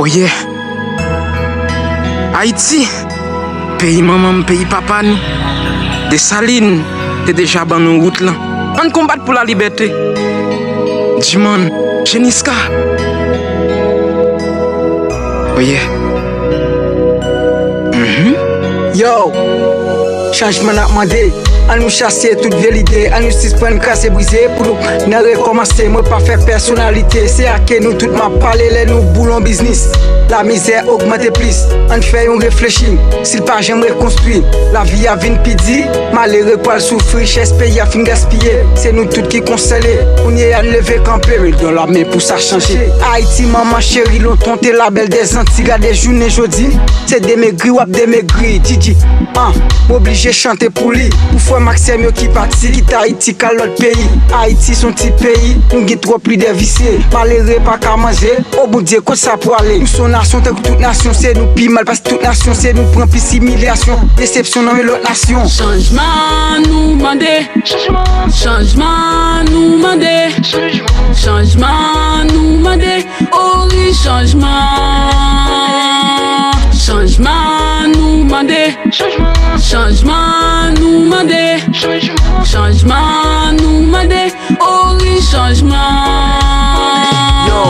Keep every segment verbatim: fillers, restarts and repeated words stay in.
Oye, Ayiti, peyi manman m, peyi papa nou. Desalin te deja ban nou wout lan. Ann konbat pou lalibète. Dimann, Jeniska. Oye. Mhm. Yo, chanjman n ap mande. Ann nou chase tout vye lide, ann nou sispann kraze brize pou nou nan rekòmanse. Mwen pa fè pèsonalite, se ake nou tout m ap pale lè nou boule yon biznis. Lamizè ogmante plis, ann fè yon reflechi. Si l pa janm rekonstwi, lavi a vin pi di. Malere pral soufri, richès peyi a fin gaspiye. Se nou tout ki konsène. Kounye a n leve kanpe, met dan lamen pou sa chanje. Ayiti manman cheri, lontan w te labèl dèzanti, gade jounen jodi. Se demegri w ap demegri, Didi. An, m oblije chante pou li. Pou frè Maxime yo ki pati, kite Ayiti k al lòt peyi. Ayiti s on ti peyi, nou gen twòp lidè visye. Malere pa ka manje, o Bondye, kot sa pwale? Nou s on nasyon tankou tout nasyon, se nou pi mal pase tout nasyon, se nou pran plis imilyasyon, desepsyon nan men lòt nasyon. Chanjman nou mande. Chanjman nou mande. Chanjman nou mande. O wi, chanjman. Chanjman nou mande. Chanjman nou mande. Chanjman nou mande. O wi, chanjman. Yo,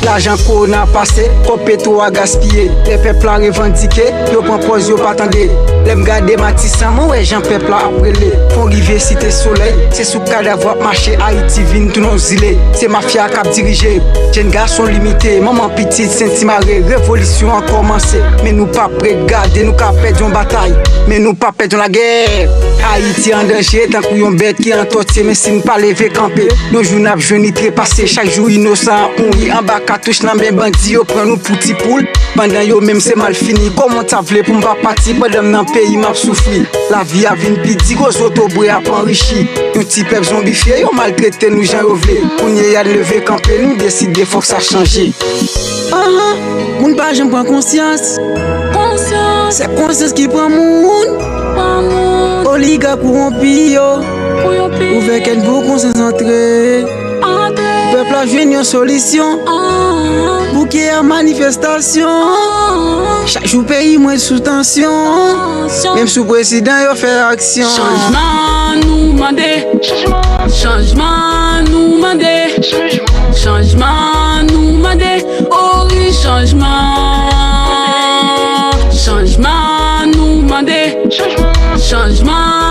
lajan kowona pase, kòb petwo a gaspiye. Lè pèp la revandike, yo pran pòz yo pa tande. Lè m gade Matisan, mwen wè jan pèp la ap rele. Fon rive Site Solèy, se sou kadav w ap mache, Ayiti vin tounen yon zile. Se mafya k ap dirije, jèn gason limite, manman pitit senti mare. Revolisyon an kòmanse, men nou p ap ret gade, nou ka pèdi yon batay, men nou p ap pèdi yon lagè. Ayiti an danje, tankou yon bèt ki an tòti, men si n pa leve kanpe, yon jou n ap jwenn li trepase. Chak jou inosan ap mouri anba katouch nan men bandi, yo pran nou pou ti poul, pandan yo menm se malfini. Kòman w ta vle pou m pa pati pandan m nan peyi m ap soufri? Lavi a vin pi di, gwo zotobre ap anrichi. Yon ti pèp zonbifye, yo maltrete nou jan yo vle. Kounye a n leve kanpe, nou deside fòk sa chanje. Ahan, moun pa janm pran konsyans. Konsyans. Se konsyans ki pran moun. Pran moun. Oligak kowonpi yo. Kowonpi. Ouvè kè n pou konsyans antre. Antre. Pèp la jwenn yon solisyon. Ahan. Bouke a manifestasyon. Ahan. Chak jou peyi mwen sou tansyon. Tansyon. Menm sou prezidan yo fè aksyon. Chanjman nou mande. Chanjman. Chanjman nou mande. Chanjman. Chanjman nou mande. O wi, chanjman. Chanjman nou mande. Chanjman. Chanjman